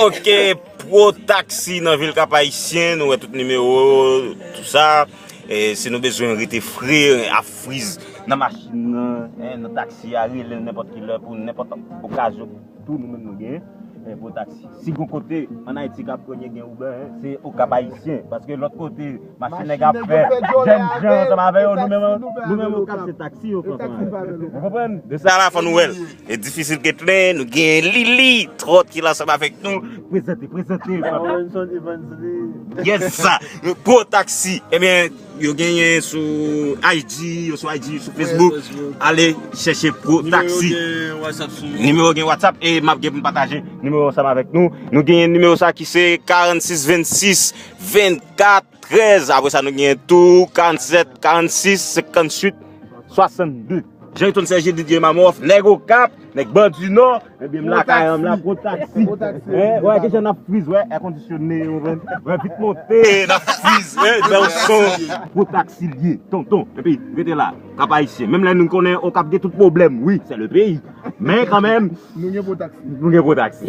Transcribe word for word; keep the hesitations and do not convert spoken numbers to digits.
Ok, Pro Taxi nan vil Kap Ayisyen, nou wè tout nimewo, tou sa. E, si nou bezwen rete fre, ap friz nan machin nan, en, nan taksi a, rele l nenpòt ki lè pou nenpòt okazyon, tou nou menm nou gen, en, Pro Taxi. Si gon kote ann Ayiti k ap premye gen Uber, en, se o Kap Ayisyen, paske lòt kote, machin nèg ap fè, jèn jan ansanm avè yo, nou menm, nou menm o Kap se taksi yo fè. Ou konprann? De sa la, fò nou wè l. E difisil ke tren, nou gen Lili, tròt ki la ansanm avèk nou. Prezante, prezante. Robinson Evans Lee. Yes, sa. Pro Taxi. Ebyen, yo genyen sou I G, yo sou I G, sou Facebook. Facebook. Ale chèche Pro Taxi. Nimewo gen WhatsApp sou. Nimewo gen WhatsApp e m ap gen pou m pataje nimewo ansanm avèk nou. Nou genyen nimewo sa ki se karannsis vennsis vennkat trèz. Apre sa, nou genyen tou karannsèt, karannsis, senkantuit, swasannde. Jean Hilton Serge Didier Mamòf, nèg Okap, nèg Bò di Nò, ebyen, m lakay an, m la Pro Taxi. Pro Taxi. Wè, kijan n ap friz, wè, èkondisyone, wè, vit monte, n ap friz, wè, bèl son. Pro Taxi l ye, tonton. Epi, rete la, Kap Ayisyen. Menm lè nou konnen Okap gen tout pwoblèm, wi, c'est le pays. Men kanmenm, nou gen Pro Taxi. Nou gen Pro Taxi.